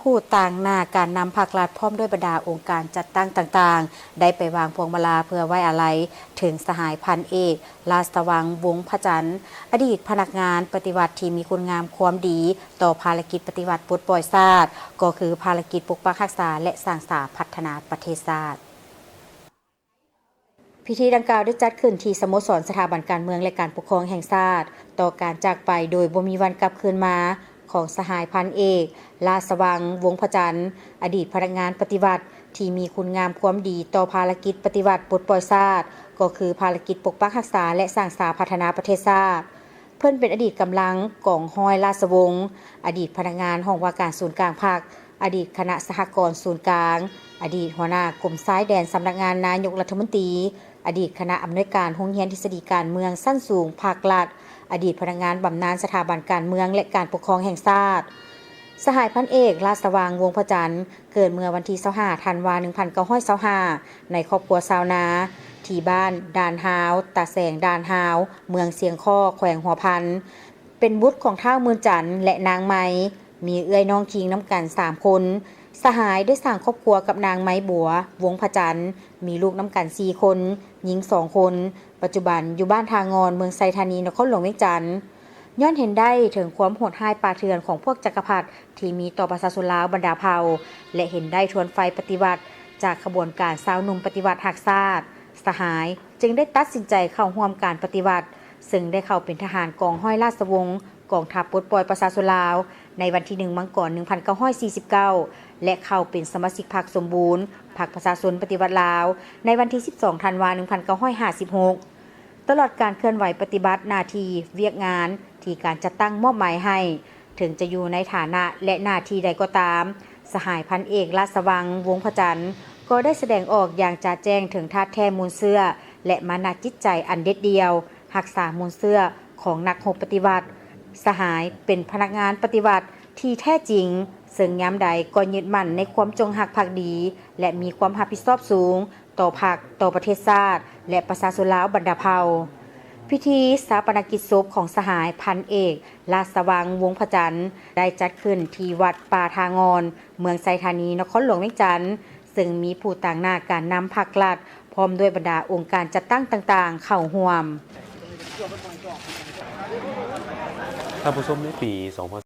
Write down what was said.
ຜູ້ຕາງໜ້າການນຳພັກລັດ ພ້ອມດ້ວຍບັນດາອົງການຈັດຕັ້ງຕ່າງໆ ໄດ້ໄປວາງພວງມາລາເພື່ອໄວ້ອາໄລເຖິງສະຫາຍພັນເອກ ລາຊະວັງ ວົງພະຈັນ ອະດີດພະນັກງານປະຕິວັດທີ່ມີຄຸນງາມຄວາມດີຕໍ່ພາລະກິດປະຕິວັດປົດປ່ອຍຊາດ ກໍຄືພາລະກິດປົກປັກຮັກສາ ແລະ ສ້າງສາພັດທະນາປະເທດຊາດ. ພິທີດັ່ງກ່າວໄດ້ຈັດຂຶ້ນທີ່ສະໂມສອນສະຖາບັນການເມືອງ ແລະ ການປົກຄອງແຫ່ງຊາດ ຕໍ່ການຈາກໄປໂດຍບໍ່ມີວັນກັບຄືນມາຂອງສະຫາຍພັນເອກ ລາຊະວັງ ວົງພະຈັນ ອະດີດພະນັກງານປະຕິວັດທີ່ມີຄຸນງາມຄວາມດີຕໍ່ພາລະກິດປະຕິວັດປົດປ່ອຍຊາດ ກໍຄືພາລະກິດປົກປັກຮັກສາ ແລະ ສ້າງສາພັດທະນາປະເທດຊາດ. ເພິ່ນເປັນອະດີດກຳລັງກອງຮ້ອຍລາຊະວົງ, ອະດີດພະນັກງານຫ້ອງວ່າການສູນກາງພັກ, ອະດີດຄະນະສະຫະກອນສູນກາງ, ອະດີດຫົວໜ້າກົມຊາຍແດນສຳນັກງານນາຍົກລັດຖະມົນຕີ, ອະດີດຄະນະອຳນວຍການໂຮງຮຽນທິດສະດີການເມືອງຊັ້ນສູງພາກລັດ, ອະດີດພະນັກງານບຳນານສະຖາບັນການເມືອງ ແລະ ການປົກຄອງແຫ່ງຊາດ. ສະຫາຍພັນເອກ ລາຊະວັງ ວົງພະຈັນ ເກີດເມື່ອວັນທີຊາວຫ້າ ທັນວາ ໜຶ່ງພັນເກົ້າຮ້ອຍຊາວຫ້າ ໃນຄອບຄົວຊາວນາ ທີ່ບ້ານດ່ານຮາວ, ຕາແສງດ່ານຮາວ, ເມືອງຊຽງຄໍ້, ແຂວງຫົວພັນ. ເປັນບຸດຂອງທ້າວໝື່ນຈັນ ແລະ ນາງໄມ, ມີເອື້ອຍນ້ອງຄີງນຳກັນສາມຄົນ. ສະຫາຍໄດ້ສ້າງຄອບຄົວກັບນາງໄມບົວ ວົງພະຈັນ, ມີລູກນຳກັນສີ່ຄົນ, ຍິງສອງຄົນ, ປັດຈຸບັນຢູ່ບ້ານທ່າງ່ອນ, ເມືອງໄຊທານີ, ນະຄອນຫຼວງວຽງຈັນ. ຍ້ອນເຫັນໄດ້ເຖິງຄວາມໂຫດຮ້າຍປ່າເຖື່ອນຂອງພວກຈັກກະພັດທີ່ມີຕໍ່ປະຊາຊົນລາວບັນດາເຜົ່າ ແລະ ເຫັນໄດ້ທວນໄຟປະຕິວັດຈາກຂະບວນການຊາວໜຸ່ມປະຕິວັດຮັກຊາດ, ສະຫາຍຈຶ່ງໄດ້ຕັດສິນໃຈເຂົ້າຮ່ວມການປະຕິວັດ, ເຊິ່ງໄດ້ເຂົ້າເປັນທະຫານກອງຮ້ອຍລາຊະວົງ ກອງທັບປົດປ່ອຍປະຊາຊົນລາວ ໃນວັນທີໜຶ່ງ ມັງກອນ ໜຶ່ງພັນເກົ້າຮ້ອຍສີ່ສິບເກົ້າ ແລະ ເຂົ້າເປັນສະມາຊິກພັກສົມບູນ ພັກປະຊາຊົນປະຕິວັດລາວ ໃນວັນທີສິບສອງ ທັນວາ ໜຶ່ງພັນເກົ້າຮ້ອຍຫ້າສິບຫົກ. ຕະຫຼອດການເຄື່ອນໄຫວປະຕິບັດໜ້າທີ່ວຽກງານທີ່ການຈັດຕັ້ງມອບໝາຍໃຫ້, ເຖິງຈະຢູ່ໃນຖານະ ແລະ ໜ້າທີ່ໃດກໍຕາມ, ສະຫາຍພັນເອກ ລາຊະວັງ ວົງພະຈັນ ກໍໄດ້ສະແດງອອກຢ່າງຈະແຈ້ງເຖິງທາດແທ້ມູນເຊື້ອ ແລະ ມານະຈິດໃຈອັນເດັດດ່ຽວ ຮັກສາມູນເຊື້ອຂອງນັກຮົບປະຕິວັດ. ສະຫາຍເປັນພະນັກງານປະຕິວັດທີ່ແທ້ຈິງ, ເຊິ່ງຍາມໃດກໍຍຶດໝັ້ນໃນຄວາມຈົງຮັກພັກດີ ແລະ ມີຄວາມຮັບຜິດຊອບສູງຕໍ່ພັກ, ຕໍ່ປະເທດຊາດ ແລະ ປະຊາຊົນລາວບັນດາເຜົ່າ. ພິທີຊາປະນະກິດສົບຂອງສະຫາຍພັນເອກ ລາຊະວັງ ວົງພະຈັນ ໄດ້ຈັດຂຶ້ນທີ່ວັດປ່າທ່າງ່ອນ, ເມືອງໄຊທານີ, ນະຄອນຫຼວງວຽງຈັນ, ເຊິ່ງມີຜູ້ຕາງໜ້າການນຳພັກລັດ ພ້ອມດ້ວຍບັນດາອົງການຈັດຕັ້ງຕ່າງໆເຂົ້າຮ່ວມ. ທ່ານຜູ້ຊົມ, ໃນປີສອງພັນ